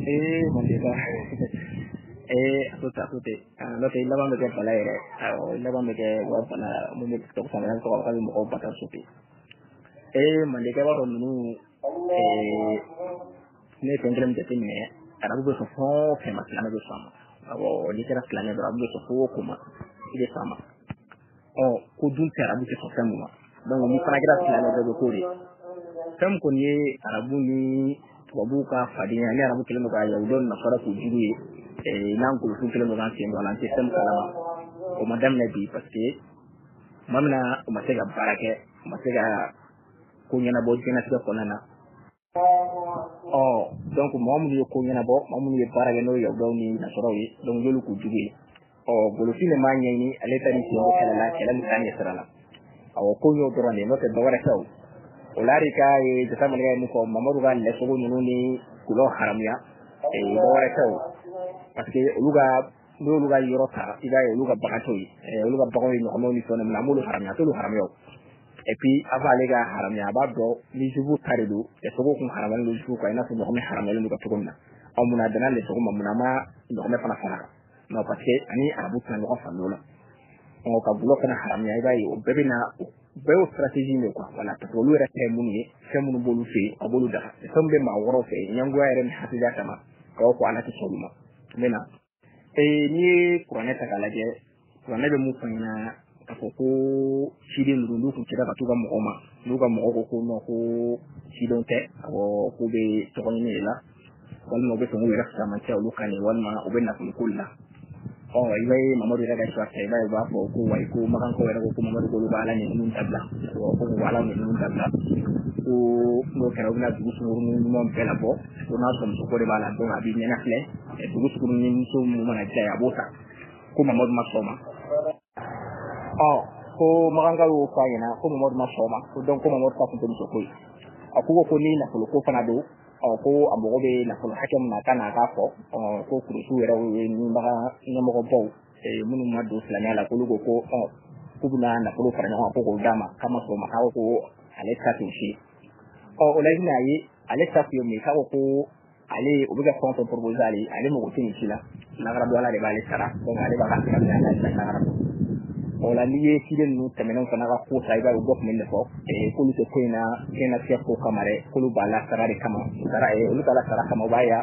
Ee Mandela, ee a to ten, a to ten. N'o tɛ i laban bɛ kɛ bala yɛrɛ. Awɔ, i laban bɛ kɛ wa bala mun bɛ tɔgɔ fɔ, an tɔgɔ k'a bɛ mɔgɔw ba so ten. Ee Mandela, b'a dɔn ninnu, ee ne ye fɛn kelen min jateminɛ, arabu bɛ sɔn fɛn o fɛn ma, silamɛ bɛ sɔn a ma. Awɔ, n'i kɛra silamɛ dɔrɔn, arabu bɛ sɔn ko o ko ma, i bɛ sɔn a ma. Ɔ ko dun tɛ arabu tɛ sɔn fɛn mun ma. Donc n'i fana kɛra silamɛ dɔ bɛ k'o de fɛn min kɔni ye arabu ni tubabuw ka fadenya ni arabu kɛlen don ka yahudaw ni nasara k'u jugu ye, n'an golofinw kɛlen don k'an sen don a la, an tɛ fɛn min kalama. O ma daminɛ bi, parce que tuma min na o ma se ka baara kɛ, o ma se ka ko ɲɛnabɔ diɲɛlatigɛ kɔnɔna na. Ɔ donc mɔgɔ minnu ye ko ɲɛnabɔ, mɔgɔ minnu ye baara kɛ, n'o ye yahudaw ni nasaraw ye, donc y'olu k'u jugu ye. Ɔ golofin de m'a ɲɛɲini, ale ta ni sen kɛlɛ la, kɛlɛ min taa ɲɛ sira la. Awɔ, ko y'o dɔrɔn de ye, n'o tɛ dɔwɛrɛ tɛ. O o la de ka ye jasa malikɛ ye min fɔ Mamadu ka lɛsogo ninnu ni gulɔ haramuya, dɔwɛrɛ tɛ o, parce que olu ka n'olu ka yɔrɔ ta, i b'a ye olu ka bagan t'o ye, olu ka baganw ye ɲɔgɔmɛw ni fɛnw minɛ, an b'olu haramuya, t'olu haramuya o. Et puis a b'ale ka haramuya, a b'a dɔn ni jugu ta de don, lɛsogo kun haramuyalen don jugu kan, i n'a fɔ ɲɔgɔmɛ haramuyalen don ka cogo min na. Ɔ mun na a danna lɛsogo ma, mun na a ma ɲɔgɔmɛ fana fara kan? Non, parce que ani arabu tɛna ɲɔgɔn faamuya o la. Ɔ ka gulɔ fana haramuya, i b'a ye o bɛɛ bɛ na, o bɛɛ y'o stratégie de quoi. Voilà, parce que olu yɛrɛ ta ye minnu ye, fɛn minnu b'olu fɛ yen, a b'olu daga. Fɛn min bɛ maa wɛrɛw fɛ yen, ɲɛngoya yɛrɛ ni hasidiya kama, ka fɔ ko ala tɛ sɔn olu ma. N bɛ na, n'i ye kuranɛ ta k'a lajɛ, kuranɛ bɛ mun fɔ an ɲɛna k'a fɔ ko ciden ninnu n'u kun sera ka t'u ka mɔgɔw ma, n'u ka mɔgɔw ko ko non, ko cidenw tɛ, awɔ, k'u bɛ tɔgɔ ɲini de la, walima u bɛ fɛ k'u yɛrɛ fisamanciya olu kan de, walima u bɛ nafolo ko de la. Ɔ i b'a ye Mamadu yɛrɛ ka histoire ta, i b'a ye u b'a fɔ ko wayi, ko makankaw yɛrɛ ko ko Mamadu k'olu ka ala nɛniw dabila, ko k'u ala nɛniw dabila, ko n'o kɛra u bɛna dugu sunkurunin ɲuman bɛɛ labɔ, ko n'a sɔrɔ muso ko de b'a la, donc a b'i ɲɛna filɛ, dugu sunkurunin muso mun mana diya ye, a b'o ta. Ko Mamadu ma sɔn o ma. Ɔ ko makankaw y'o fɔ a ɲɛna ko Mamadu ma sɔn o ma, ko donc ko Mamadu ta kun tɛ muso ko ye. A ko ko ni nafolo ko fana don, ɔ ko a mago bɛ nafolo hakɛ min na, ka n'a k'a fɔ. Ɔ ko kurusiw yɛrɛ ye ni bagan ɲɛmɔgɔbaw minnu ma don silamɛya la, k'olu ko ko ɔ k'u bɛna nafolo fara ɲɔgɔn kan ko k'o d'a ma, k'a ma sɔn o ma, k'a ko ko ale ta t'o si ye. Ɔ o la i bɛna ye ale ta tun ye mun ye? K'a ko ko ale u bɛ ka fɛn o fɛn proposer ale, ale mago tɛ nin si la, lagara don ala de b'ale sara, donc ale b'a ka sira minɛ, ala de lagara don. O la n'i ye ciden ninnu tɛmɛnenw fana ka ko ta, i b'a ye u bɛɛ tun bɛ nin fɔ, k'olu tɛ ko in na diɲɛlatigɛ ko kama dɛ, k'olu b'a la sara de kama, sara olu t'a la sara kama, u b'a ya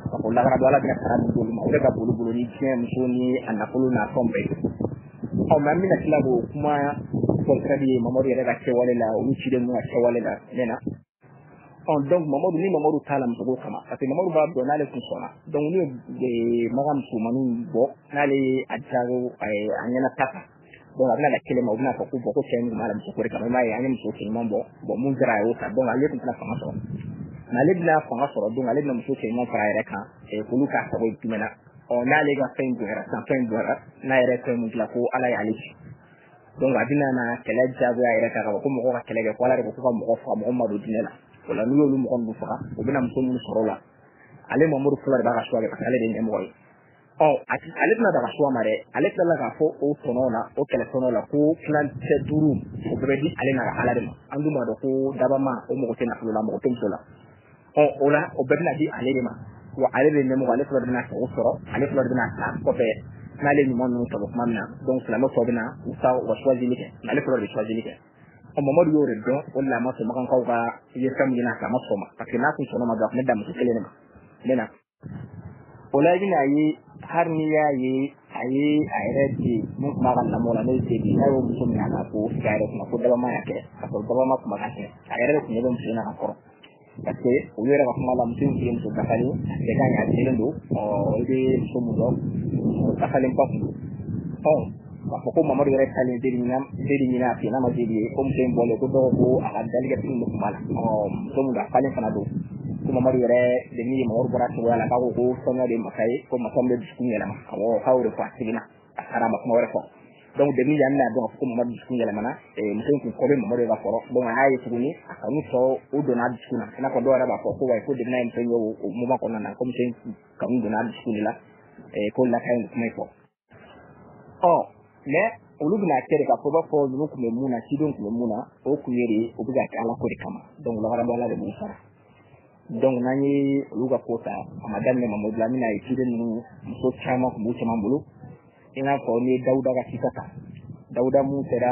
k'a fɔ lagara don ala bɛna sara min d'olu ma, o de ka bon olu bolo ni diɲɛ muso ni a nafolo n'a fɛnw bɛɛ ye. Ɔ mais an bɛna tila k'o kuma contraire ye Mamadu yɛrɛ ka kɛwale la, olu ciden ninnu ka kɛwale la ne na. Ɔ donc Mamadu, ni Mamadu t'a la musoko kama, parce que Mamadu b'a dɔn n'ale kun sɔnna, donc n'u ye maga musomaninw bɔ, n'ale ye a jago a ɲɛna ta kan, donc a bɛna na kelen ma, u bɛna fɔ ko bon, ko cɛ in kun b'a la musoko de kama, i m'a ye an ye muso cɛ ɲuman bɔ, bon mun kɛra a y'o ta, donc ale kun tɛna fanga sɔrɔ. Mais ale bɛna fanga sɔrɔ, donc ale bɛna muso cɛ ɲuman fara a yɛrɛ kan, k'olu k'a sago ye jumɛn na. Ɔ n'ale ka fɛn bonyara sisan, fɛn bonyara n'a yɛrɛ fɛn mun dilan ko ala y'ale ci, donc a bɛna na kɛlɛ jagoya yɛrɛ kan, k'a fɔ ko mɔgɔ ka kɛlɛ kɛ, ko ala de ko ko ka mɔgɔ faga, mɔgɔ ma don diinɛ la. O la n'u y'olu mɔgɔ ninnu faga, u bɛna muso minnu sɔrɔ o la, ale Mamadu fɔlɔ de b'a ka choix kɛ, parce que ale de ye ɲɛmɔgɔ ye. Ɔ ale tɛna daga choix ma dɛ, ale tilala k'a fɔ o tɔnɔ la, o kɛlɛ tɔnɔ la, ko tilancɛ 5 o bɛɛ bɛ di ale n'a ka ala de ma. An dun b'a dɔn ko dabama o mɔgɔ tɛ nafolo la, mɔgɔ tɛ muso la. Ɔ o la o bɛɛ bɛna di ale de ma, wa ale de ye ɲɛmɔgɔ, ale fɔlɔ de bɛna sago sɔrɔ, ale fɔlɔ de bɛna ta kɔfɛ n'ale ɲuman ninnu tɔ bɛ kuma min na, donc silamɛ tɔ bɛna u ta u ka choisili kɛ, mais ale fɔlɔ de bɛ choisili kɛ. Ɔ Mamadu y'o de dɔn, o de la a ma sɔn makankaw ka ye fɛn min ɲini a fɛ, a ma sɔn o ma, parce que n'a kun sɔnna o ma dɔrɔn, a tun bɛ dan muso kelen de ma. N bɛ na o la, i bɛna ye hali n'i y'a ye a ye a yɛrɛ di mun tun b'a ka lamɔ la, n'o ye Sedu, n'a y'o muso minɛ a la k'o sigi a yɛrɛ kunna ko dabama y'a kɛ, ka sɔrɔ dabama kuma ka kɛ, a yɛrɛ de tun ɲɛ bɛ muso in na ka kɔrɔ, parce que olu yɛrɛ ka kuma la, muso in tun ye muso dafalen, a cɛ ka ɲi, a jɛlen don. Ɔ i bɛ muso mun dɔn, muso dafalenba kun don. Ɔ k'a fɔ ko Mamadu yɛrɛ talen Zedi ɲini a fɛ, n'a ma Zedi ye, ko muso in bɔlen, ko dɔw ko a ka dalikɛ fini de tun b'a la. Ɔ muso mun don, a falen fana don. Ko Mamadu yɛrɛ de ni Mamadu bɔra cogoya la, k'a ko ko sɔnniya de ye masa ye, ko masa min bɛ dusukun yɛlɛma. Awɔ, k'a y'o de fɔ, a seginna a taara, a ma kuma wɛrɛ fɔ. Donc depuis yan bɛna dɔn k'a fɔ ko Mamadu dusukun yɛlɛmana, muso in kun kɔ bɛ Mamadu yɛrɛ kɔrɔ, donc a y'a ye tuguni a kanu tɔ o donna a dusukun na, i n'a fɔ dɔw yɛrɛ b'a fɔ ko wayi, ko depuis n'a ye muso in ye o moment kɔnɔna na, ko muso in kanu donna a dusukun de la, ko la ka ɲi kuma in fɔ. Ɔ mais olu bɛna kɛ de k'a fɔ i b'a fɔ ninnu tun bɛ mun na, cidenw tun bɛ mun na, o kun ye de u bɛ ka kɛ ala ko de kama, donc lagara ala de b'u sara. Donc n'an ye olu ka ko ta, a ma daminɛ Mamadu la, an bɛna ye ciden ninnu muso caman tun b'u caman bolo. I n'a fɔ n'i ye Dawuda ka kisa ta, Dawuda mun sera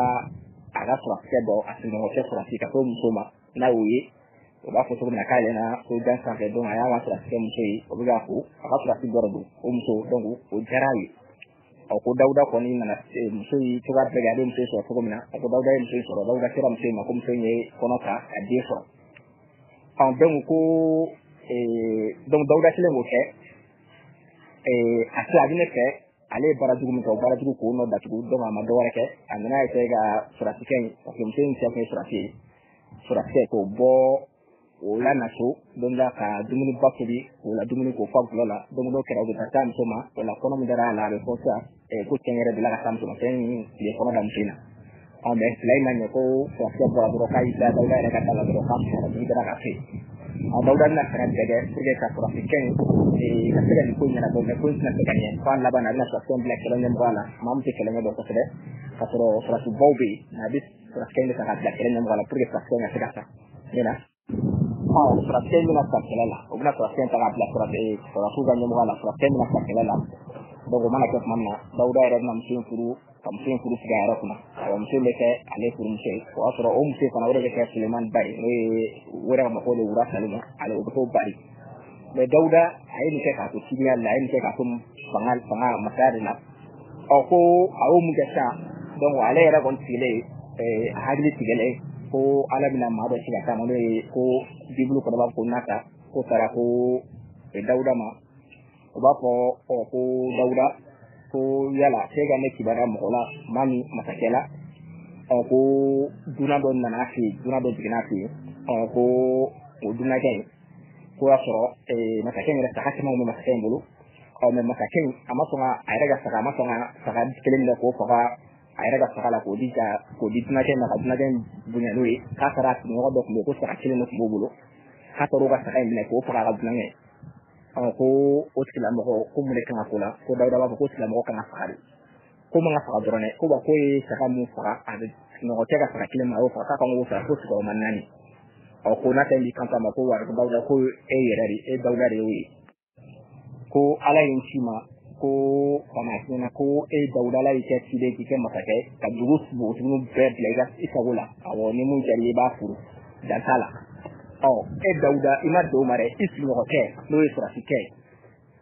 a ka sɔrɔsikɛ dɔ, a sigiɲɔgɔncɛ sɔrɔsi ka t'o muso ma, n'a y'o ye, o b'a fɔ cogo min na k'a yɛlɛnna so jan sanfɛ. Donc a y'a ka sɔrɔsikɛ muso ye, o bɛ k'a ko a ka sɔrɔsi dɔ de don o muso. Donc o diyara a ye. Ɔ ko Dawuda kɔni nana muso in cogoya bɛɛ kɛ, a bɛ muso in sɔrɔ cogo min na. A ko Dawuda ye muso in sɔrɔ, Dawuda sera muso in ma, ko muso in ye kɔnɔ ta ka den sɔrɔ. Ɔ donc ko donc Dawuda kelen k'o kɛ, a se a bɛ ne fɛ, ale ye baara jugu min kɛ, o baara jugu k'o nɔ datugu. Donc a ma dɔ wɛrɛ kɛ, a nana essayer ka sɔrɔsikɛ in, parce que muso in cɛ tun ye sɔrɔsi ye, sɔrɔsikɛ k'o bɔ o la na so don la ka dumuniba tobi k'o la dumuni k'o fa gulɔ la. Donc n'o kɛra, o bɛ taa s'a muso ma. O la kɔnɔ min dara a la, a bɛ fɔ sisan ko cɛ yɛrɛ delila ka s'a muso ma, cɛ in ye kɔnɔ da muso in na. Ɔ mais fila in ma ɲɛ, ko sɔrɔsikɛ bɔra dɔrɔn k'a y'i da Dawuda yɛrɛ ka da la dɔrɔn, k'a sɔrɔ dugu dara ka se yen. Ɔ Dawuda bɛna fɛɛrɛ bɛɛ kɛ pour que ka sɔrɔsikɛ in ka se ka nin ko in ɲɛnabɔ, mais ko in tɛna se ka ɲɛ f'a laban na, a bɛna sɔrɔsikɛ in bila kɛlɛ ɲɛmɔgɔya la. Maa min tɛ kɛlɛ ɲɛdɔn kosɛbɛ, k'a sɔrɔ sɔrɔsibaw bɛ yen, mais a bɛ sɔrɔsikɛ in bɛ ta ka bila kɛlɛ ɲɛmɔgɔya la pour que sɔrɔsikɛ in ka se ka sa. Ɲɛna ɔ sɔrɔsikɛ in bɛna sa kɛlɛ la, o bɛna sɔrɔsikɛ in ta k'a bila sɔrɔsiw ka ɲɛmɔgɔya la. Sɔrɔsikɛ in bɛna sa kɛlɛ la. Donc o mana kɛ tuma min na, Dawuda yɛrɛ bɛna muso in furu, ka muso in furu sigi a yɛrɛ kunna. Awɔ, muso in bɛ kɛ ale furumuso ye. O y'a sɔrɔ o muso in fana, o de bɛ kɛ Sulemani ba ye, n'o ye o yɛrɛ ka mɔgɔw de wura Salomo, ale o bɛ k'o ba de. Mais Dawuda a ye nin kɛ k'a to timiya la, a ye nin kɛ k'a to fanga masaya de la. Ɔ ko a y'o mun kɛ sisan, donc ale yɛrɛ kɔni sigilen, a hakili tigɛlen ko Ala bɛna maa dɔ ci ka taa ma, n'o ye ko Bibulu kɔnɔ b'a fɔ ko Nata ko taara ko Dawuda ma. O b'a fɔ ɔ ko Dawuda ko yala k'e ka ne kibaruya mɔgɔ la, maa min masakɛ la. Ɔ ko dunan dɔ nana a fɛ yen, dunan dɔ jiginna a fɛ yen. Ɔ ko o dunankɛ in, ko y'a sɔrɔ masakɛ in yɛrɛ saga caman bɛ masakɛ in bolo. Ɔ mais masakɛ in a ma sɔn ka a yɛrɛ ka saga, a ma sɔn ka saga kelen minɛ k'o faga a yɛrɛ ka saga la k'o di ka k'o di dunankɛ in ma, ka dunankɛ in bonya n'o ye. K'a taara a sigiɲɔgɔn dɔ tun bɛ yen, ko saga kelen de tun b'o bolo, k'a taara o ka saga in minɛ k'o faga a ka dunankɛ. Ɔ ko o tigilamɔgɔ ko mun de kan ka k'o la? Ko Dawuda b'a fɔ ko tigilamɔgɔ kan ka faga de, ko man ka faga dɔrɔn dɛ, ko wa k'o ye saga mun faga, a bɛ sunɔgɔ cɛ ka saga kelen ma, a y'o faga, k'a kan k'o faga ko sigiyɔrɔma 4. Ɔ ko n'a tɛ b'i kanto a ma ko wa Dawuda ko e yɛrɛ de, e Dawuda de y'o ye, ko Ala ye n ci ma ko ka na f'i ɲɛna ko e Dawuda, Ala y'i kɛ ciden k'i kɛ masakɛ ka dugu npogotigiw bɛɛ bila i ka i sago la. Awɔ, ni mun diyara i ye i b'a furu, dan t'a la. Ɔ e Dawuda, i ma don o ma dɛ, i sigiɲɔgɔnkɛ n'o ye sɔrɔsikɛ ye,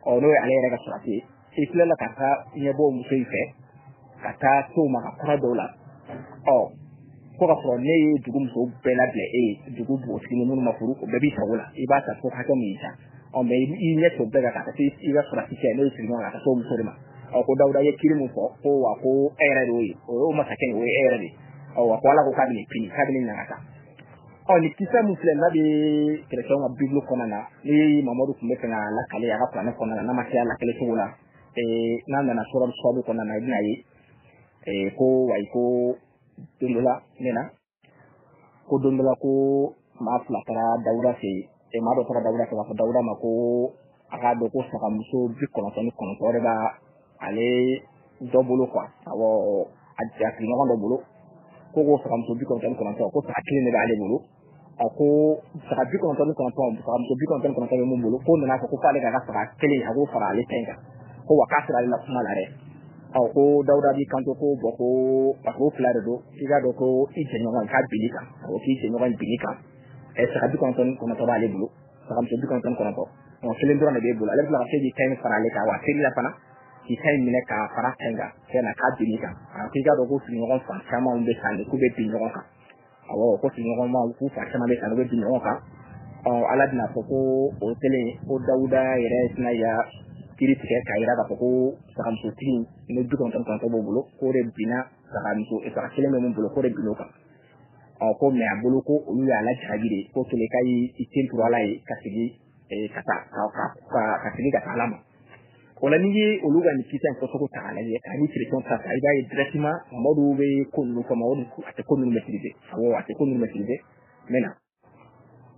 ɔ n'o ye ale yɛrɛ ka sɔrɔsi ye, i tilala ka taa ɲɛbɔ muso in fɛ ka taa s'o ma ka kɔnɔ dɔw la. Ɔ ko ka sɔrɔ ne ye dugu musow bɛɛ labila e ye, dugu npogotigi ni minnu ma furu, o bɛɛ b'i sago la, i b'a ta fo hakɛ min y'i ta. Ɔ mais i ɲɛ t'o bɛɛ kan ka taa se i ka sɔrɔsi kɛ n'o ye sigiɲɔgɔn ka taa s'o muso de ma. Ɔ ko Dawuda ye kiri mun fɔ, ko wa ko e yɛrɛ de y'o ye, o y'o masakɛ ye, o ye e yɛrɛ de ye. Ɔ wa ko Ala ko k'a bɛ nin pini, k'a bɛ nin ɲangata. Ɔ nin kisa min filɛ n'a bɛ kerecɛnw ka Bibulu kɔnɔna na, ni Mamadu tun bɛ fɛ ka lakale a ka kuranɛ kɔnɔna na, n'a ma se a lakale cogo la, n'a nana sɔrɔ sababu kɔnɔna na, i bɛna ye ko wayi ko don dɔ la ne na ko don dɔ la ko maa fila taara Dawuda fɛ yen, maa dɔ taara Dawuda fɛ k'a fɔ Dawuda ma ko a k'a dɔn ko sagamuso 99 de b'a ale dɔ bolo quoi. Awɔ, a sigiɲɔgɔn dɔ bolo, ko sagamuso 99, ko saga kelen de b'ale bolo. A ko saga 99, sagamuso 99 bɛ mun bolo, ko nana fɔ ko f'ale k'a ka saga kelen a k'o fara ale ta in kan, ko wa k'a sera ale la kuma la dɛ. Ɔ ko Dawuda b'i kanto ko bɔn ko parce que o fila de don, k'i k'a dɔn ko i jɛɲɔgɔn k'a binni kan, awɔ k'i jɛɲɔgɔn binni kan, saga 99 b'ale bolo, sagamuso 99, ɔ kelen dɔrɔn de b'e bolo, ale bɛ tila ka se k'i ta in fara ale kan, wa teli la fana k'i ta in minɛ k'a fara ta in kan, fɛn na k'a binni kan. A k'i k'a dɔn ko sigiɲɔgɔn fan caman bɛ san de k'u bɛ bin ɲɔgɔn kan. Awɔ, ko sigiɲɔgɔnmaw k'u fan caman bɛ san u bɛ bin ɲɔgɔn kan. Ɔ Ala bɛna fɔ ko o kelen ko Dawuda yɛrɛ tɛna ya kiri tigɛ k'a yira k'a fɔ ko sagamusotigi ni 99 b'o bolo, k'o de binna sagamuso saga kelen bɛ mun bolo, k'o de binn'o kan. Ɔ ko mais a bolo ko olu y'a lajarabi de, ko kelen k'a y'i ten turu Ala ye ka segin ka taa ka segin ka taa Ala ma. O la n'i ye olu ka nin kisa in fɔcogo ta k'a lajɛ k'a ni kerecɛnw ta ta, i b'a ye directement Mamadu bɛ ko ninnu fɔ, Mamadu a tɛ ko ninnu maîtriser. Awɔ, a tɛ ko ninnu maîtriser. N bɛ na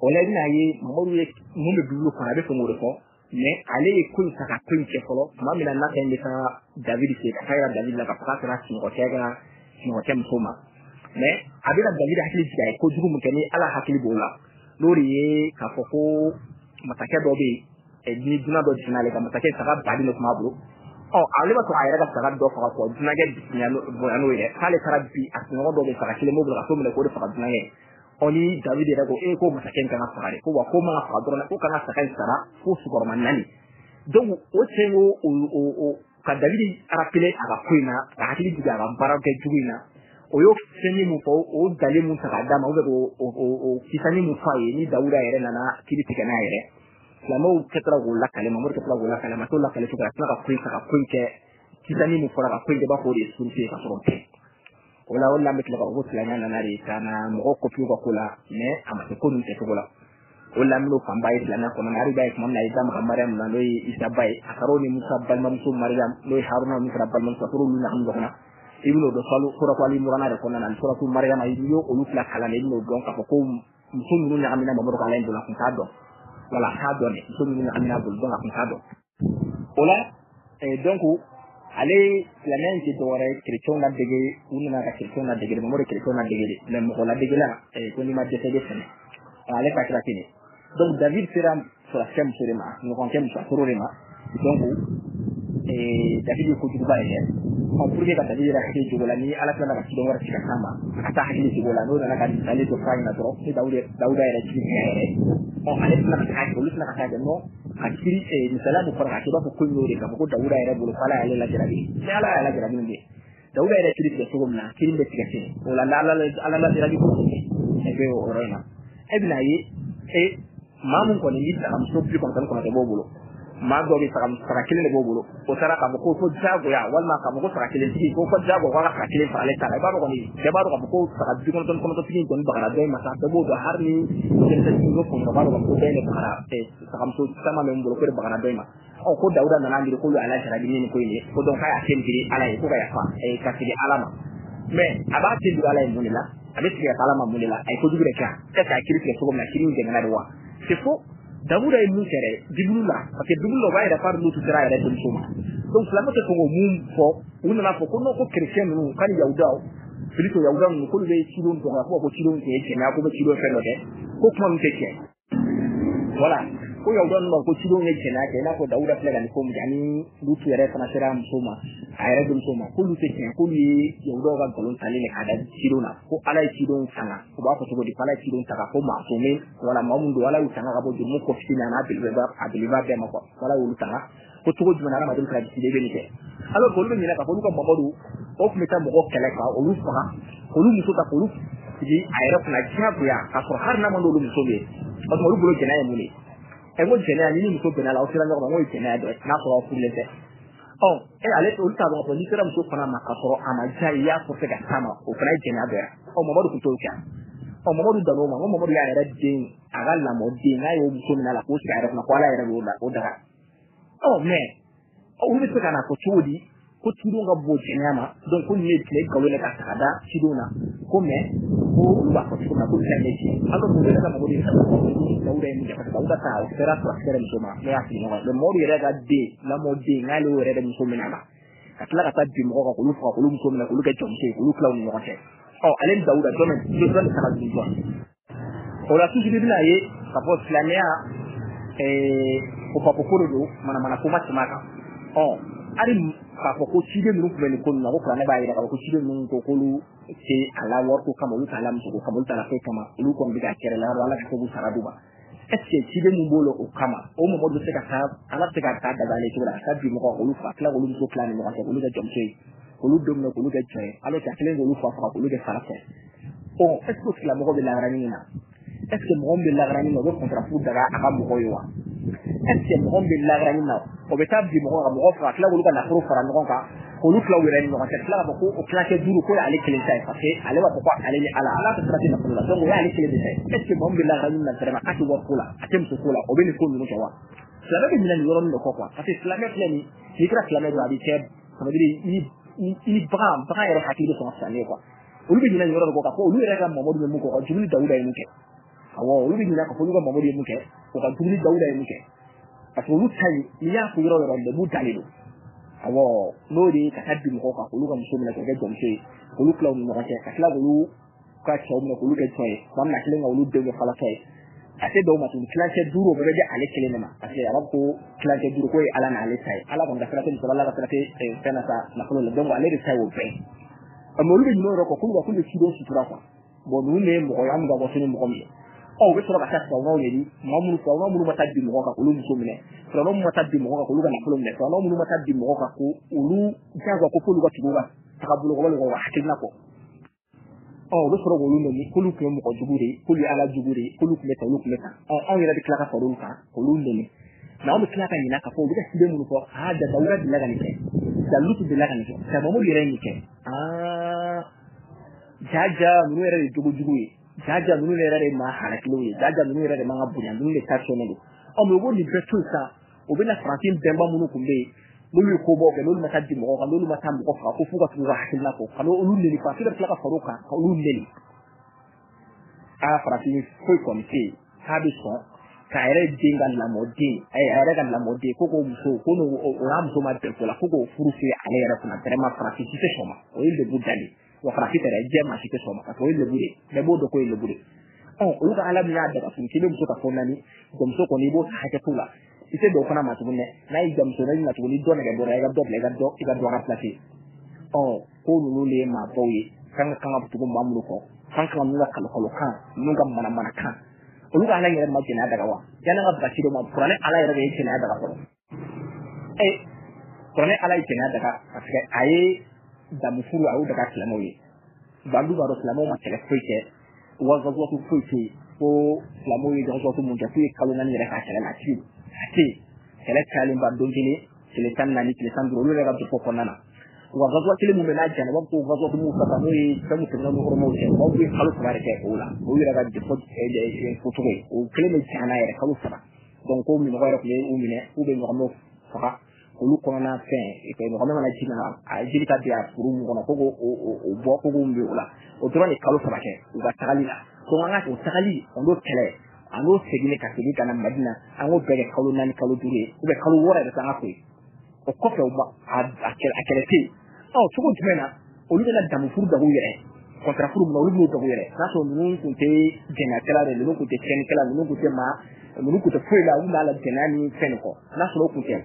o la, i bɛna ye Mamadu ye mun bɛ Bibulu kɔnɔ, a bɛ fɛ k'o de fɔ, mais ale ye ko in ta ka ko in kɛ fɔlɔ. Tuma min na n'a fɛn bɛ taa David fɛ ka taa yira David la k'a fɔ k'a sera sunɔgɔkɛ ka sunɔgɔkɛ muso ma, mais a bɛna David hakili jigin a ye kojugu min kɛ ni Ala hakili b'o la, n'o de ye k'a fɔ ko masakɛ dɔ bɛ yen ni dunan dɔ jiginna ale kan, masakɛ saga baden de tun b'a bolo. Ɔ ale b'a sɔrɔ a yɛrɛ ka saga dɔ faga kɔ dunankɛ bonya n'o ye dɛ, k'ale taara bi a sunɔgɔ dɔ bɛ saga kelen b'o bolo ka t'o minɛ k'o de faga dunankɛ. Ɔ ni Dawudi yɛrɛ ko e ko masakɛ in kan ka faga de, ko wa ko man ka faga dɔrɔn dɛ, ko kan ka saga in sara fo sukɔrɔma 4. Donc o cɛ in ko o ka Dawudi rappeler a ka ko in na, ka hakili jigin a ka baara kɛ jugu in na. O y'o fɛn min fɔ, o dalen mun ta k'a d'a ma, ou bien o kisani mun fɔ a ye, ni Dawuda yɛrɛ nana kiiri tigɛ n'a yɛrɛ. Silamɛw kɛtɔla k'o lakale, Mamadu kɛtɔla k'o lakale, a ma t'o lakale cogo la, a tila ka ko in ta ka ko in kɛ kisani mun fɔra ka ko in kɛ, b'a fɔ o de ye surufu ye ka sɔrɔ o tɛ. O la o de la an bɛ tila k'a fɔ ko silamɛya nana de ka na mɔgɔw kɔpiw ka ko la, mais a ma se ko ninnu kɛcogo la. O de la an bɛn'o fanba ye silamɛya kɔnɔna na. Hali b'a ye tuma min na a ye da maga Mariyamu na, n'o ye Isa ba ye, a taara o ni Musa balimamuso Mariyamu, n'o ye Haruna min fana balimamuso, a taara olu ɲagami ɲɔgɔn na. I bɛn'o dɔn suratu Ali Imurana de kɔnɔna na, ani suratu Mariyama, i y'o olu fila kalan de, i bɛn'o dɔn k'a fɔ ko muso ninnu ɲagamina Mamadu ka Ala in bolo, a kun t'a dɔn. Wala a t'a dɔn dɛ, muso ninnu ɲagamina a bolo, donc a kun t'a dɔn. O la donc ale silamɛya in tɛ dɔwɛrɛ ye, chrétienw ladege, u nana ka chrétienw ladege de, Mamadu chrétienw ladege de, mais mɔgɔ ladegela ko n'i ma dɛsɛ i bɛ sɛnɛ. Ale ta kɛra ten de. Donc David sera sɔrɔsikɛ muso de ma, ɲɔgɔnkɛ muso, a tor'o de ma. Donc David ye kojuguba de kɛ. Ɔ pour que ka David yɛrɛ hakili jigin o la, ni Ala tilala ka ciden wɛrɛ ci ka s'a ma, a ka taa hakili jigin o la, n'o nana ka misali dɔ f'a ɲɛna dɔrɔn, ni Dawuda yɛrɛ jigi tigɛ yɛrɛ. Ɔ ale tɛna ka taa kɛ, olu tɛna ka taa kɛ, non ka kiri misaliya mun fɔra k'a kɛ i b'a fɔ ko in y'o de k'a fɔ ko Dawuda yɛrɛ bolo ko Ala y'ale lajarabi. Ni Ala y'a lajarabi min kɛ, Dawuda yɛrɛ kiri tigɛ cogo min na, kiri bɛ tigɛ ten. O la Ala lajarabi ko e bɛ o yɔrɔ in na. E bɛna ye maa mun kɔni ni sagamuso 99 b'o bolo, maa dɔw bɛ saga kelen de b'o bolo, o taara k'a fɔ ko fo diyagoya, walima k'a fɔ ko saga kelen tigi ko fo diyagoya k'a ka saga kelen fara ale ta la. I b'a dɔn kɔni bɛɛ b'a dɔn k'a fɔ ko saga 99 tigi in kɔni bagara dɔ in ma sa, bɛɛ b'o dɔn, hali ni denmisɛnnin ko kɔni b'a dɔn k'a fɔ ko dɔ in de bagara sagamuso caman bɛ min bolo ko de bagara dɔ in ma. Ɔ ko Dawuda nana miiri k'olu y'a lajarabi ni nin ko in ye, ko donc k'a y'a sen biri Ala ye, ko ka yafa ka segin Ala ma. Mais a b'a sen biri Ala ye mun de la? A bɛ segin ka taa Ala ma mun de la? A ye kojugu de kɛ, est ce que a ye kiiri tigɛ cogo min na, kiiri in gɛlɛnna de wa? C'est faux. Dawuda ye mun kɛ dɛ Bibulu la, parce que Bibulu la o b'a yira k'a Lutu sera a yɛrɛ denmuso ma. Donc silamɛ tɛ sɔn k'o mun fɔ, u nana fɔ ko non ko chrétien ninnu k'ani yahudaw plutôt yahudaw ninnu k'olu bɛ cidenw dɔgɔya, ko cidenw tun ye jɛnɛya, ko bɛ cidenw fɛn dɔ kɛ, ko kuma ninnu tɛ tiɲɛ. Voilà, ko yahudaw ninnu ko cidenw ye jɛnɛya kɛ, i n'a fɔ Dawuda filɛ ka nin ko min kɛ, ani Lutu yɛrɛ fana sera muso ma, a yɛrɛ denmuso ma, k'olu tɛ tiɲɛ, k'olu ye yahudaw ka nkalon talen de k'a da cidenw na, ko Ala ye cidenw tanga. U b'a fɔ cogo di ko Ala ye cidenw tanga, ko maasume, wala maa mun don, Ala y'u tanga ka bɔ jurumu ko fitinin n'a belebeleba, a belebeleba bɛɛ ma quoi, ko Ala y'olu tanga, ko cogo jumɛn na adamaden bɛ se ka décider bɛ nin kɛ. Alors que olu bɛ ɲinɛ k'a fɔ olu ka Mamadu o tun bɛ taa mɔgɔw kɛlɛ ka olu faga, k'olu muso ta k'olu sigi a yɛrɛ kunna diyagoya, k'a sɔrɔ hali n'a ma n'olu muso ye. O tuma olu bolo jɛnɛya ye mun de ye? Ɛ ko jɛnɛya, ni muso bɛnna la, aw sera ɲɔgɔn ma, n ko ye jɛnɛya dɔ ye, n'a sɔrɔ aw furulen tɛ. Ɔ ale olu t'a dɔn k'a fɔ n'i sera muso fana ma k'a sɔrɔ a ma diya i y'a forcé ka s'a ma, o fana ye jɛnɛya dɔ ye. Ɔ Mamadu tun t'o kɛ. Ɔ Mamadu dan'o ma, n ko Mamadu y'a yɛrɛ den, a ka lamɔden, n'a y'o muso minɛ a la k'o sigi a yɛrɛ kunna, ko Ala yɛrɛ b'o o daga. Ɔ mais olu bɛ se ka na fɔ cogo di ko cidenw ka bon jɛnɛya ma? Donc ko nin ye tile nkalon de ka ta ka da cidenw na, ko mais ko olu b'a fɔ cogo min na k'olu ta ye tiɲɛ. Alors que olu yɛrɛ ka Mamadu ye Dawuda ye min kɛ, parce que Dawuda ta o sera sɔrɔ yɛrɛ muso ma, ne y'a sigi ɲɔgɔn ye. Mais Mamadu yɛrɛ ka den lamɔden, n'ale y'o yɛrɛ de muso minɛ a la, ka tila ka taa bin mɔgɔ kan k'olu faga, k'olu muso minɛ, k'olu kɛ jɔnmuso ye, k'olu tila u ni ɲɔgɔn cɛ. Ɔ ale ni Dawuda jɔn bɛ jɔn de ta ka jugu jɔn? O la toujours i bɛna ye k'a fɔ silamɛya ko fɔ ko de don, manamana ko ma tɛmɛ a kan. Ɔ hali k'a fɔ ko ciden ninnu tun bɛ nin ko ninnu na, ko kuranɛ b'a jira k'a fɔ ko ciden ninnu ko k'olu tɛ a la wariko kama, olu t'a la musoko kama, olu t'a la foyi kama, olu kɔni bɛ ka kɛrɛ la, Ala ka se k'u sara d'u ma. Est ce que ciden mun b'o la o kama, o mɔgɔ bɛ se ka taa, Ala bɛ se ka taa daga ale cogo la, ka taa bin mɔgɔ k'olu faga, tila k'olu muso tila ni ɲɔgɔn cɛ, k'olu kɛ jɔnmuso ye, k'olu denw minɛ k'olu kɛ jɔn ye, alors que a kelen k'olu fa faga, k'olu kɛ fara fɛ. Ɔ est ce que o tigilamɔgɔ bɛ lahara ɲini na? Est ce que mɔgɔ min bɛ lahara ɲini na, o bɛ contrat fu daga a ka mɔgɔw ye wa? Est ce que mɔgɔ min bɛ lahara ɲini na, o bɛ taa bin mɔgɔ kan, mɔgɔ faga, tila k'olu ka nafolo fara ɲɔgɔn kan, k'olu tila u yɛrɛ ni ɲɔgɔn cɛ, tila k'a fɔ ko o tilancɛ 5 ko y'ale kelen ta ye, parce que ale b'a fɔ ko ale ni Ala, Ala tɛ sira tɛ nafolo la, donc o y'ale kelen de ta ye. Est ce que mɔgɔ min bɛ lahara ɲini na vraiment k'a tɛ wari ko la, a tɛ muso ko la, o bɛ nin ko ninnu kɛ wa? Silamɛ bɛ ɲinɛ nin yɔrɔnin de kɔ quoi, parce que silamɛ filɛ nin, n'i kɛra silamɛ dɔrɔn a b'i kɛ, ça veut dire i ni bagan yɛrɛ hakili bɛ sɔn ka fisa ne ye quoi. Olu bɛ ɲinɛ nin yɔrɔ de kɔ k'a fɔ olu yɛrɛ ka Mamadu bɛ mun kɛ, o ka jugu ni Dawuda ye mun kɛ. Awɔ, olu bɛ ɲinɛ k'a fɔ olu ka Mamadu ye mun kɛ, o ka jugu ni Dawuda ye mun kɛ, parce que olu ta ye n'i y'a fɔ yɔrɔ yɔrɔ lɛbu dalen don. Awɔ, n'o de ye ka taa bin mɔgɔw kan, k'olu ka muso minɛ k'o kɛ jɔnmuso ye, k'olu tila u ni ɲɔgɔn cɛ, ka tila k'olu ka cɛw minɛ k'olu kɛ jɔn ye, tuma min na a kelen ka olu denw kɛ falatɔ ye. A tɛ dɔw ma tuguni tilancɛ 5 o bɛɛ bɛ di ale kelen de ma parce que a b'a fɔ ko tilancɛ 5 k'o ye ala n'ale ta ye ala kɔni ka sira tɛ muso la ala ka sira tɛ fɛn na sa nafolo la donc ale de ta ye o bɛɛ ye mais olu bɛ ɲinɛ o yɔrɔ kɔ k'olu ka k'olu bɛ ciden sutura quoi bon ninnu de ye mɔgɔ ye an bɛ ka bɔ sini mɔgɔ min ye ɔ u bɛ sɔrɔ ka taa firawunaw de di maa minnu firawuna minnu ma taa bin mɔgɔ kan k'olu muso minɛ firawuna minnu ma taa bin mɔgɔ kan k'olu ka nafolo minɛ firawuna minnu ma taa bin mɔgɔ kan ko olu jagoya ko f'olu ka tugu u ka tagabolo kɔ walima u ka hakilina kɔ ɔ u bɛ sɔrɔ k'olu nɛni k'olu tun ye mɔgɔ jugu de ye k'olu ye ala jugu de ye k'olu tun bɛ tan olu tun bɛ tan ɔ anw yɛrɛ bɛ tila ka fara olu kan k'olu nɛni mais anw bɛ tila ka ɲinɛ k'a fɔ u bɛ ka ciden minnu fɔ aa ja Dawuda delila ka nin kɛ ja Lutu delila ka nin kɛ ja Mamadu yɛrɛ ye nin kɛ aa ja ninnu yɛrɛ de ye jogo jugu ye ja ninnu yɛrɛ de ye maa halakilenw ye ja ninnu yɛrɛ de man ka bonya ninnu de ta tiɲɛnen don ɔ mais u b'o nin bɛɛ to yen sa u bɛna farafin bɛnba minnu tun bɛ yen n'olu ye kobaw kɛ n'olu ma taa bin mɔgɔ kan n'olu ma taa mɔgɔ faga ko f'u ka tugu u ka hakilina kɔ ka n'olu neni farafin bɛ tila ka far'o kan ka olu neni aa farafin foyi kɔni tɛ yen k'a bɛ sɔn k'a yɛrɛ den ka lamɔden a yɛrɛ ka lamɔden ko k'o muso ko n'o o n'a muso ma bɛn ko la ko k'o furu se ale yɛrɛ kunna vraiment farafin si tɛ sɔn ma o ye lebu dalen wa farafin tɛ dɛ diɲɛ maa si tɛ sɔn ma parce que o ye lebu de bɛɛ b'o dɔn k'o ye lebu de ɔ olu ka ala min y'a daga tuguni k'i bɛ muso ta fo 4 jɔnmuso kɔni i b'o hakɛ t'o la i tɛ dɔw fana ma tuguni dɛ n'a y'i jamuso n'a na tuguni dɔ nɛgɛ bɔra i ka dɔ bila i ka dɔ remplacer ɔ ko ninnu de ye maabaw ye kan ka kan ka tugu maa minnu kɔ kan ka ninnu ka kalokalo kan ninnu ka manamana kan olu ka ala yɛrɛ ma jɛnɛya daga wa yanni an ka basi dɔ ma kuranɛ ala yɛrɛ de ye jɛnɛya daga fɔlɔ ee kuranɛ ala ye jɛnɛya daga parce que a ye damufuru a y'o daga silamɛw ye bandu b'a dɔn silamɛw ma kɛlɛ foyi kɛ wa gazuwatu foyi tɛ yen ko silamɛw ye gazuwatu mun kɛ k'u ye kalo 4 yɛrɛ k'a kɛlɛ la a tɛ yen a tɛ yen kɛlɛ cayalen ba don kelen tile 14 tile 15 olu yɛrɛ ka dɔfɔ kɔnɔna na wa gazuwa kelen mun bɛ n'a jana u b'a fɔ ko gazuwatu mun ka n'o ye fɛn mun tɛmɛna n'u hɔrɔnw cɛ u b'a fɔ k'u ye kalo 3 de kɛ o la o yɛrɛ ka dɔfɔ fɔcogo ye o kelen bɛ jana yɛrɛ kalo 3 donc ko minɔgɔ yɛrɛ tun ye u minɛ k'u bɛ ɲɔgɔmɛw faga olu kɔnɔna fɛn ɲɔgɔmɛ mana ji na a ji bɛ taa bin a furu mun kɔnɔ ko k'o o bɔ ko k'o min o la o dɔrɔn de kalo 3 kɛ u ka tagali la donc an ka o tagali o n'o kɛlɛ an n'o segin ka segin ka na Madina an k'o bɛɛ kɛ kalo 4 kalo 5 ye ou bien kalo 6 yɛrɛ an ka ko ye o kɔfɛ u ma a kɛlɛ tɛ yen ɔ cogo jumɛn na olu bɛna damufuru dagu yɛrɛ kɔntara furu mun na olu b'o dagu yɛrɛ n'a sɔrɔ ninnu tun tɛ jɛnɛyakɛla de ninnu tun tɛ tiɲɛnikɛla ninnu tun tɛ maa ninnu tun tɛ foyi la u b'a la jɛnɛya ni fɛn de kɔ n'a sɔrɔ o tun tɛ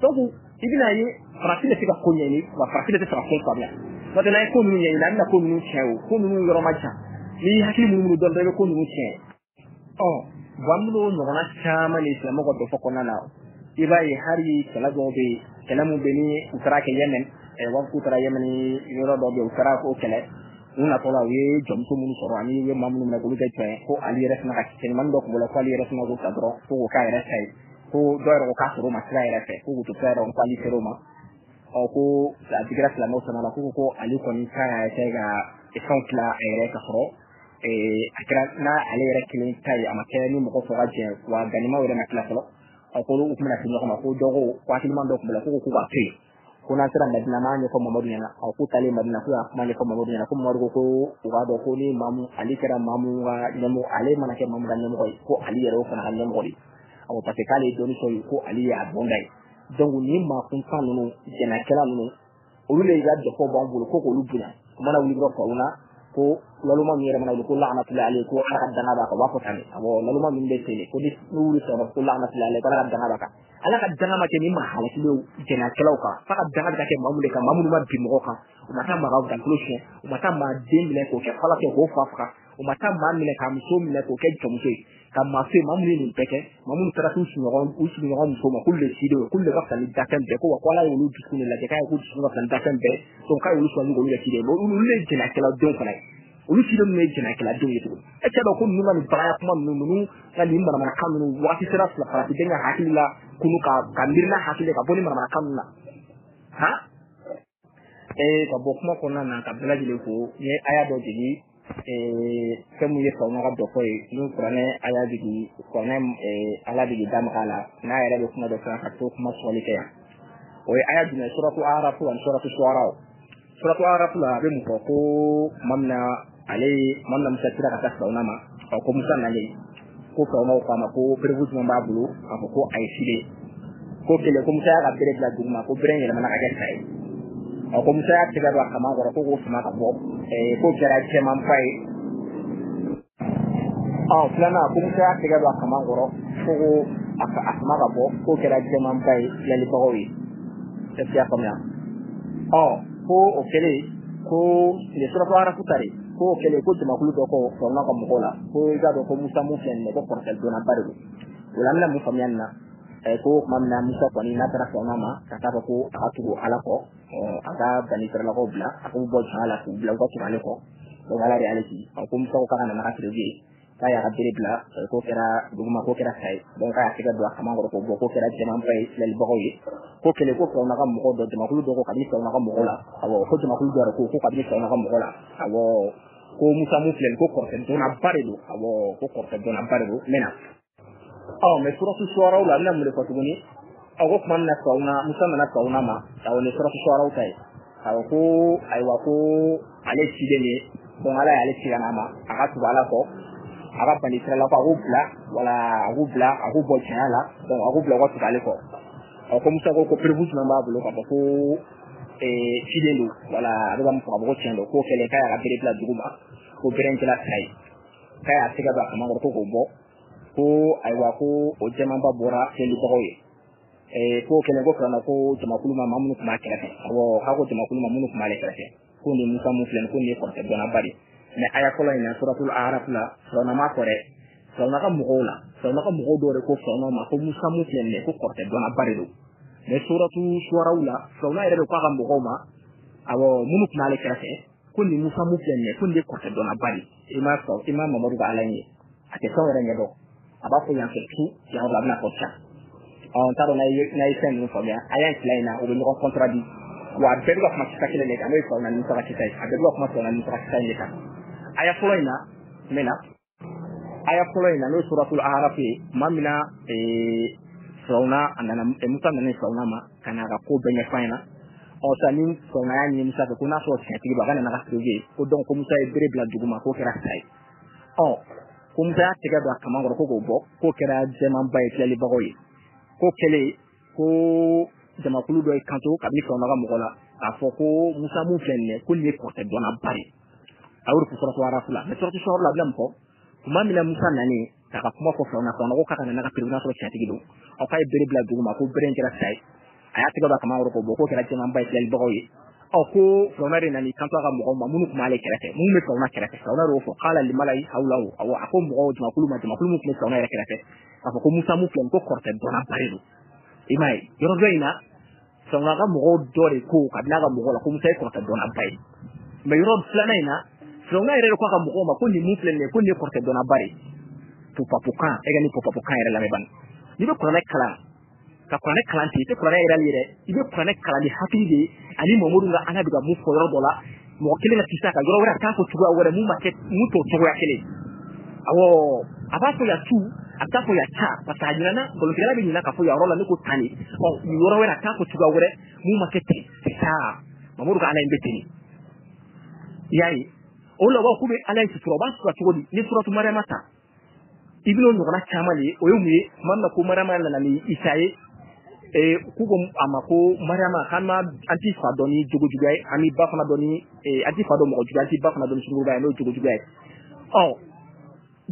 donc i bɛna ye farafin bɛ se ka ko ɲɛɲini wa farafin tɛ se ka ko faamuya n'o tɛ n'an ye ko ninnu ɲɛɲini an bɛna ko ninnu tiɲɛ o ko ninnu yɔrɔ ma jan n'i hakili munumunu dɔɔnin dɔrɔn i bɛ ko ninnu tiɲɛ ɔ bon an bɛn'o ɲɔgɔnna caman de silamɛw ka dɔfɔ kɔnɔna na i b'a ye hali kɛlɛ dɔw bɛ yen kɛlɛ mun bɛ ni u taara kɛ Yɛmɛn u b'a fɔ k'u taara Yɛmɛn yɔrɔ dɔ bɛ yen u taara k'o kɛlɛ u natɔ la u ye jɔnmuso minnu sɔrɔ ani u ye maa minnu minɛ k'olu kɛ jɔn ye ko Ali yɛrɛ fana ka cɛ ɲuman dɔ tun b'o la ko Ali yɛrɛ fana k'o ta dɔrɔn ko k'o k'a yɛrɛ ta ye ko dɔw yɛrɛ ko k'a sɔrɔ o ma sira yɛrɛ fɛ ko k'u to sira yɛrɛ ko Ali ser'o ma ɔ ko a digira silamɛw fana la ko ko Ali kɔni kan ka essayer ka fɛnw tila a yɛrɛ ka sɔrɔ a kɛra n'a ale yɛrɛ kelen ta ye a ma kɛ ni mɔgɔ fɔ ka jɛ wa ganimaw yɛrɛ ma tila fɔlɔ ɔ ko u tun bɛna se ɲɔgɔn ma ko dɔ ko ko hakiliman dɔ tun bɛ la ko k'u k'a to yen ko n'an sera Madina an b'a ɲɛfɔ Mamadu ɲɛna ɔ k'u taalen Madina k'u y'a kuma ɲɛfɔ Mamadu ɲɛna ko Mamadu ko ko u k'a dɔn ko ni maamu Ali kɛra maamu ka ɲɛmɔgɔ ale mana kɛ maamu ka ɲɛmɔgɔ ye ko Ali yɛrɛ o fana ka ɲɛmɔgɔ de ye awɔ parce que k'ale ye dɔnni sɔrɔ yen ko Ali ye a bɔnda ye donc ni maa kuntan ninnu jɛnɛkɛla ninnu olu de ka dɔfɔ b'an bolo ko k'olu bonya u mana wuli dɔrɔn faw na ko laloma min yɛrɛ mana wuli ko laanatula ale ko ala ka danga b'a kan u b'a fɔ tan de awɔ laloma min bɛ ten de ko ni wuli sɔrɔ ko laanatula ale ko ala ka danga b'a kan ala ka danga ma kɛ ni maa halakilenw jɛnɛkɛlaw kan f'a ka danga bɛ ka kɛ maa minnu de kan maa minnu ma bin mɔgɔ kan u ma taa maa ka nafolo suɲɛ u ma taa maa den minɛ k'o kɛ fala kɛ k'o fa faga u ma taa maa minɛ k'a muso minɛ k'o kɛ jɔnmuso ye ka maa to yen maa minnu ye nin bɛɛ kɛ maa minnu taara s'u sigiɲɔgɔn u sigiɲɔgɔn muso ma k'olu de cidenw ye k'olu de ka fisa ni dafɛn bɛɛ ko wa ko ala y'olu dusukun de lajɛ k'a ye k'u dusukun ka fisa ni dafɛn bɛɛ donc k'a y'olu sugandi k'olu kɛ ciden ye olu de ye jɛnɛkɛladenw fana ye olu ciden ninnu ye jɛnɛkɛladenw ye tuguni e cɛ dɔn ko ninnu ka nin bagaya kuma ninnu ninnu ka nin manamanakan ninnu waati sera farafin ka hakili la kunu ka miiri n'a hakili ka bɔ ni manamanakan ninnu na han ka bɔ kuma kɔnɔna na ka bɛɛ lajɛlen fo n ye aya dɔ jigin fɛn mun ye faw ka dɔfɔ ye n'o kuranɛ aya jigin kuranɛ ala jigin da maga la n'a yɛrɛ bɛ kuma dɔ fɛ ka to kuma sɔgɔli kɛ yan o ye aya jumɛn suratu arafu ani suratu suwara suratu arafu la a bɛ mun fɔ ko tuma min na ale tuma min na musa sera ka taa firawuna ma ɔ ko musa nalen ko firawuna ko a ma ko preuve jumɛn b'a bolo k'a fɔ ko a ye ciden ko kelen ko musa y'a ka bere bila duguma ko bere in yɛlɛmana ka kɛ sa ye ɔ ko musa y'a tɛgɛ don a kaman kɔrɔ ko k'o sama ka bɔ ko kɛra jɛmanba ye. Filanan ko Musa y'a tɛgɛ don a kaman kɔrɔ ko a sama ka bɔ k'o kɛra jɛmanba ye filɛlibagaw ye. Est ce que i y'a faamuya? Ko o kɛlen ko nin suratu Arafu ta de, ko o kɛlen ko jamakulu dɔ ko Firawuna ka mɔgɔw la ko i k'a dɔn ko Musa mun filɛ nin ye ko kɔrɔtɛ donnaba de don. O la an bɛna mun faamuya nin na? Ko tuma min na Musa kɔni n'a taara Firawuna ma ka taa fɔ ko a ka tugu Ala kɔ, a ka Bani Israɛlakaw bila, a k'u bɔ jɔnya la k'u bila u ka tugu ale kɔ. Donc Ala de y'ale ci. Ko Musa ko k'a ka na n'a ka preuve ye, k'a y'a ka bere bila k'o kɛra duguma k'o kɛra sa ye. Donc k'a y'a tɛgɛ don a kaman kɔrɔ k'o bɔ k'o kɛra jɛmanba ye filɛlibagaw ye. Ko kɛlen ko Firawuna ka mɔgɔw dɔ jamakulu dɔ ko kabini Firawuna ka mɔgɔw la, awɔ ko jamakulu dɔ yɛrɛ ko kabini Firawuna ka mɔgɔw la, awɔ ko Musa mun filɛ nin ko kɔrɔtɛ donnaba de don, awɔ ko kɔrɔtɛ donnaba de don. N bɛ na. Mais suratu Suwaraw la an bɛna mun de fɔ tuguni? Ko tuma min na Firawuna Musa nana Firawuna ma, awɔ nin suratu Suwaraw ta ye, awɔ ko ayiwa ko ale ciden de ye, donc Ala y'ale ci ka n'a ma a ka tugu Ala kɔ, a ka Bani Israɛlakaw a k'u bila, wala a k'u bila a k'u bɔ jɔnya la, donc a k'u bila u ka tugu ale kɔ. Ko Musa ko preuve jumɛn b'a bolo k'a fɔ ko ciden don, wala a bɛ ka mun fɔ k'a fɔ ko tiɲɛ don. K'o kɛlen k'a y'a ka bere bila dugu ma, ko bere in kɛra sa ye, k'a y'a tɛgɛ don a kaman kɔrɔ ko k'o bɔ, ko ayiwa ko o jɛmanba bɔra filɛlibagaw ye. K'o kɛlen ko Firawuna ko jamakulu ma maa minnu tun b'a kɛrɛfɛ, awɔ k'a ko jamakulu ma minnu tun b'ale kɛrɛfɛ, ko nin Musa mun filɛ nin ko nin ye kɔrɔtɛ dɔnnaba de. Mais aya fɔlɔ in na suratul Araf la Firawuna m'a fɔ dɛ, Firawuna ka mɔgɔw la, Firawuna ka mɔgɔw dɔw de ko Firawuna ma ko Musa mun filɛ nin ye ko kɔrɔtɛ dɔnnaba de don. Mais suratu Suwaraw la Firawuna yɛrɛ de ko a ka mɔgɔw ma, awɔ minnu tun b'ale kɛrɛfɛ, ko nin Musa mun filɛ nin ye ko nin ye kɔrɔtɛ dɔnnaba de. I ma sɔn, i ma Mamadu ka Ala ye, a tɛ fɛn wɛrɛ ɲɛdɔn, a b'a fɔ yan fɛ tu, yan yɔrɔ la a bɛna fɔ ca. N t'a dɔn n'a ye fɛn ninnu faamuya, a y'a fila in na u bɛ ɲɔgɔn contredit, wa a bɛɛ bɛ ka kuma kisa kelen de kan, n'o ye Firawuna ni Musa ka kisa ye, a bɛɛ bɛ ka kuma Firawuna ni Musa ka kisa in de kan. Aya fɔlɔ in na n bɛ na, aya fɔlɔ in na n'o ye suratul Araf ye, tuma min na Firawuna a nana, Musa nana Firawuna ma ka n'a ka ko bɛɛ ɲɛfɔ a ɲɛna. Sisan ni Firawuna y'a ɲini Musa fɛ ko n'a sɔrɔ tiɲɛtigi don a ka na n'a ka preuve ye, ko donc ko Musa ye bere bila dugu ma k'o kɛra sa ye. Ko Musa y'a tɛgɛ don a kaman kɔrɔ ko k'o bɔ, k'o kɛra jɛmanba ye filɛlibagaw ye. Ko kɛlen ko jamakulu dɔ ye kanto kabini Firawuna ka mɔgɔ la k'a fɔ ko Musa mun filɛ nin ye ko nin ye kɔrɔtɛ dɔnnaba de ye. A y'o de fɔ suratu Araf la. Mais suratu Suwaraw la a bɛna mun fɔ? Tuma min na Musa nalen k'a ka kuma fɔ Firawuna, Firawuna ko k'a ka na n'a ka preuve n'a sɔrɔ tiɲɛtigi don. K'a ye bere bila dugu ma ko bere in kɛra sa ye, a y'a tɛgɛ don a kaman kɔrɔ k'o bɔ k'o kɛra jɛmanba ye filɛlibagaw ye. Ko Firawuna de nana i kanto a ka mɔgɔw ma minnu tun b'ale kɛrɛfɛ, minnu bɛ Firawuna kɛrɛfɛ, Firawuna de y'o fɔ k'ala limalayi hawulaw, awɔ a ko mɔgɔw jamakulu ma, jamakulu min tun bɛ Firawuna yɛrɛ kɛrɛfɛ, k'a fɔ ko Musa mun filɛ nin ko kɔrɔtɛ dɔnnaba de don. I m'a ye yɔrɔ dɔ in na Firawuna ka mɔgɔw dɔ de ko kabini a ka mɔgɔw la ko Musa ye kɔrɔtɛ dɔnnaba ye. Mais yɔrɔ filanan in na Firawuna yɛrɛ de ko a ka mɔgɔw ma ko nin mun filɛ nin ye ko nin ye kɔrɔtɛ dɔnnaba de ye. Pupapukan, e ka nin pupapukan yɛrɛ lamɛn bani. N'i bɛ kuranɛ kalan, ka kuranɛ kalan ten, i tɛ kuranɛ yɛrɛ ye dɛ, i bɛ kuranɛ kalan ni hakili de ye, ani Mamadu ka Ala bɛ ka mun fɔ yɔrɔ dɔ la, mɔgɔ kelen ka kisa kan yɔrɔ wɛrɛ a t'a fɔ cogoya wɛrɛ mun ma kɛ mun t'o cogoya kelen. Awɔ a b'a fɔ yan tu, a t'a fɔ yan ca, parce que a ɲinana, nkalontigɛla bɛ ɲinɛ k'a fɔ yan yɔrɔ la ne ko tan de, yɔrɔ wɛrɛ a t'a fɔ cogoya wɛrɛ mun ma kɛ ten, c'est ça. Mamadu ka Ala in bɛ ten de. I y'a ye, o la u b'a fɔ k'u bɛ Ala in sutura, u b'a sutura cogo di? Ni suratu Mariama ta, i bɛn'o ɲɔgɔnna caman de ye. O ye mun ye? Tuma min na ko Mariama nana ni Isa ye, k'u ko a ma ko Mariama k'an ma an t'i fa dɔn ni jogojuguya ye, an b'i ba fana dɔn ni an t'i fa dɔn mɔgɔ juguya, an t'i ba fana dɔn ni sunkuruba ye, n'o ye jogojuguya ye.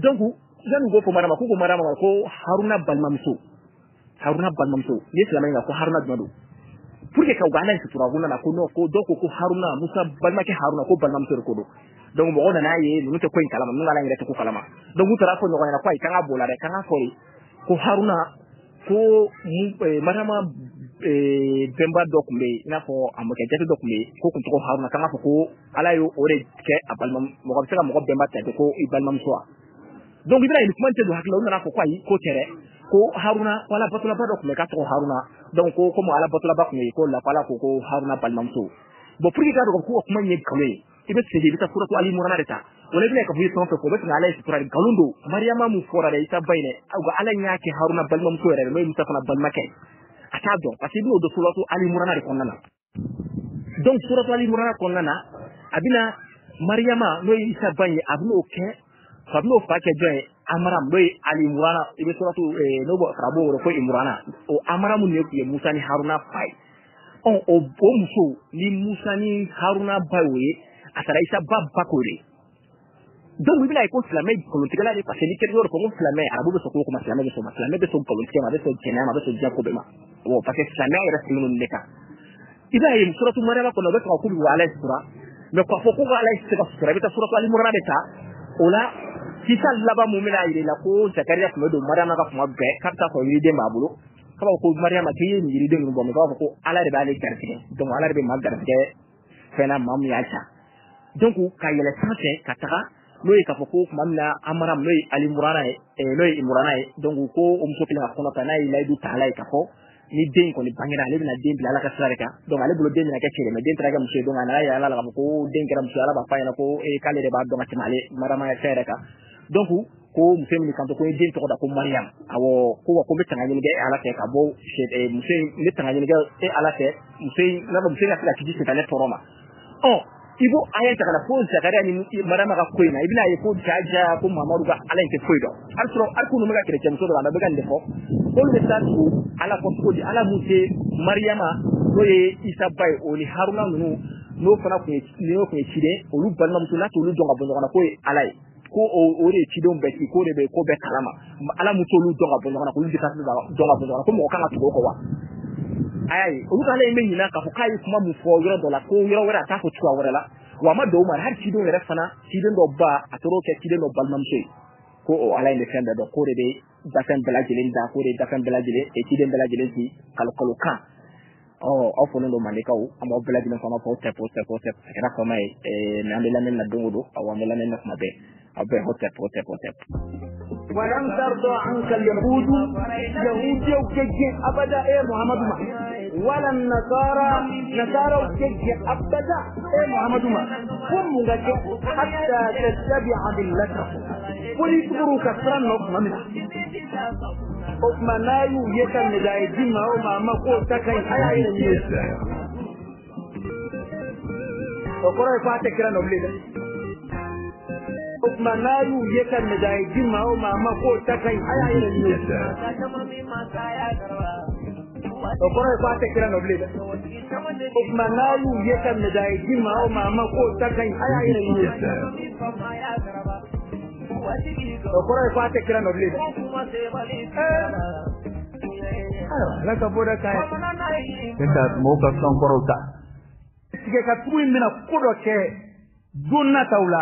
Donc yanni u k'o fɔ Mariama, k'u ko Mariama ma ko Haruna balimamuso, Haruna balimamuso, n'i ye silamɛ ɲininka ko Haruna jumɛn don, pour que ka u ka Ala in sutura, u nana ko non, ko dɔw ko ko Haruna, Musa balimakɛ Haruna, ko balimamuso de ko don. Donc mɔgɔw nana ye ninnu tɛ ko in kalama, ninnu ka Ala in yɛrɛ tɛ ko kalama. Donc u taara fɔ ɲɔgɔn ɲɛna ko ayi k'an ka bɔ o la dɛ, k'an ka fɔ de ko Haruna ko Mariama bɛnba dɔ tun bɛ yen, i n'a fɔ a mɔkɛ jate dɔ tun bɛ yen, ko kun tɔgɔ Haruna, k'an k'a fɔ ko Ala y'o de kɛ a balima, mɔgɔ bɛ se ka mɔgɔ bɛnba ta ko i balimamuso wa. Donc i bɛna ye nin kuma in tɛ don hakili la, u nana fɔ ko ayi k'o tɛ dɛ, ko Haruna ko Ala batolaba dɔ tun bɛ k'a tɔgɔ Haruna, donc ko komi Ala batolaba tun bɛ yen ko la ko Ala ko ko Haruna balimamuso. Bon pour que k'a dɔn k'u ka kuma in ye nkalon ye, i bɛ segin i bɛ taa suratu Ali Imurana de ta, o la i bɛna k'a fɔ i ye fɛn o fɛn fɔ o bɛ sɔn Ala ye sutura de, nkalon don. Mariama mun fɔra dɛ, Isa ba in dɛ, aw Ala in y'a kɛ Haruna balimamuso yɛrɛ de, n'o ye Musa fana balimakɛ ye, a t'a dɔn parce que i bɛn'o dɔn suratu Ali Imurana de kɔnɔna na. Donc suratu Ali Imurana kɔnɔna na, a bɛna Mariama n'o ye Isa ba in ye, a bɛn'o kɛ, a bɛn'o fa kɛ jɔn ye? Amaram, n'o ye Ali Imurana, i bɛ suratu n'o bɔ arabu wɛrɛ ko Imurana, o Amaramu de tun ye Musa ni Haruna fa ye. O muso ni Musa ni Haruna ba y'o ye, a taara Isa ba ba k'o de. Donc i bɛna ye ko silamɛ nkalontigɛla de, parce que ni kɛra yɔrɔ ko silamɛ arabu bɛ sɔn ko ma, silamɛ bɛ sɔn ma, silamɛ bɛ sɔn nkalontigɛ ma, a bɛ sɔn jɛnɛya ma, a bɛ sɔn diɲɛ ko bɛɛ ma. Bon, parce que silamɛya yɛrɛ sigilen don nin de kan. I b'a ye suratu Mariama kɔnɔ, u bɛ sɔn ka k'u bɛ Ala ye sutura, mais k'a fɔ ko Ala ye se ka sutura, i bɛ taa suratu Ali Imurana de ta. O la kisa laban mun bɛna yir'i la ko Zakariya tun bɛ don Mariama ka kuma bɛɛ, k'a bɛ taa sɔrɔ yiriden b'a bolo, k'a b'a fɔ ko Mariama k'i ye nin yiriden ninnu bɔ, mais k'a b'a fɔ ko Ala de b'ale garijɛgɛ. Donc Ala de bɛ maa garijɛgɛ fɛn na, maa min y'a ca. Donc ka yɛlɛ sanfɛ ka taga, n'o ye k'a fɔ ko tuma min na Amara, n'o ye Alimurana ye, n'o ye Imurana ye, donc ko o muso kelen ka kɔnɔ ta, n'a ye layidu ta Ala ye k'a fɔ ni den in kɔni bangera, ale bɛna den bila Ala ka sira de kan. Donc ale bolo den bɛna kɛ cɛ de, mais den taara kɛ muso ye. Donc a nana yira Ala la k'a fɔ ko den kɛra muso ye. Ala b'a fɔ a ɲɛna ko k'ale de b'a dɔn ka tɛmɛ ale Mariama fɛn yɛrɛ kan. Donc ko muso in kanto ko n ye den tɔgɔ da ko Mariam. Awɔ, ko wa ko n bɛ tanga ɲini kɛ e Ala fɛ ka bɔ muso in, n bɛ tanga ɲini kɛ e Ala fɛ muso in n'a fɔ muso in ka se ka kisi sitanɛ tɔɔrɔ ma. Ɔ, i b'o aya ta ka na fo Zakariya ni Mariama ka ko in na, i bɛna ye ko ja ja ko Mamadu ka Ala in tɛ foyi dɔn. Hali sɔrɔ hali k'olu bɛ ka kerecɛnmuso dɔ la, a bɛ ka nin de fɔ, k'olu bɛ taa tugu Ala kɔ cogo di? Ala mun tɛ Mariyama, n'o ye Isa ba ye, o ni Haruna ninnu, n'o fana tun ye, n'o tun ye ciden, olu balimamuso, n'a t'olu dɔn ka bɔ ɲɔgɔn na k'o ye Ala ye, ko o de ye cidenw bɛɛ ci, k'o de bɛ ko bɛɛ kalama. Ala mun t'olu dɔn ka bɔ ɲɔgɔn na, k'olu difasi dɔn ka bɔ ɲɔgɔn na, ko mɔgɔ kan ka tugu o kɔ wa? A y'a ye olu ka Ala in bɛ ɲinɛ k'a fɔ k'a ye kuma mun fɔ yɔrɔ dɔ la, ko yɔrɔ wɛrɛ a t'a fɔ cogoya wɛrɛ la. Wa a ma don o ma, hali cidenw yɛrɛ fana, ciden dɔ ba, a tor'o kɛ ciden dɔ balimamuso ye, ko o Ala in bɛ fɛn bɛɛ dɔn, k'o de bɛ dafɛn bɛɛ lajɛlen da, k'o de ye dafɛn bɛɛ lajɛlen ciden bɛɛ lajɛlen ci kalo kalo kan. Ɔ, aw folen don Mandekaw, an b'aw bɛɛ lajɛlen fana fɔ tɛ tɛ tɛ, a kɛra faama ye, mais an bɛ lamɛnni na don o don. Awɔ, an bɛ lamɛnni na kuma bɛɛ, aw bɛɛ hɔ tɛ tɛ tɛ. ولن ترضى عنك اليهود، يهود كجي أبدا إيه محمد ما، ولا النصارى، نصارى كجي أبدا إيه محمد ما، هم حتى تتبع ملتهم. وليتبروا كسرا نقمة منها o tuma n'a y'u ye ka médaille di maa o maa ma k'o ta ka ɲi, a y'a yɛrɛ ɲini, o kɔrɔ ye k'a tɛ kira nɔ bilen dɛ. O tuma n'a y'u ye ka médaille di maa o maa ma k'o ta ka ɲi, a y'a yɛrɛ ɲini, o kɔrɔ ye k'a tɛ kira nɔ bilen dɛ. O tuma n'a y'u ye ka médaille di maa o maa ma k'o ta ka ɲi, a y'a yɛrɛ ɲini, o kɔrɔ ye k'a tɛ kira nɔ bilen dɛ. Ayiwa, Ala ka bɔda kan ye. Ne ka mɔgɔw ka kan kɔrɔw ta. Tigɛ ka tugu in bɛna ko dɔ kɛ don nataw la.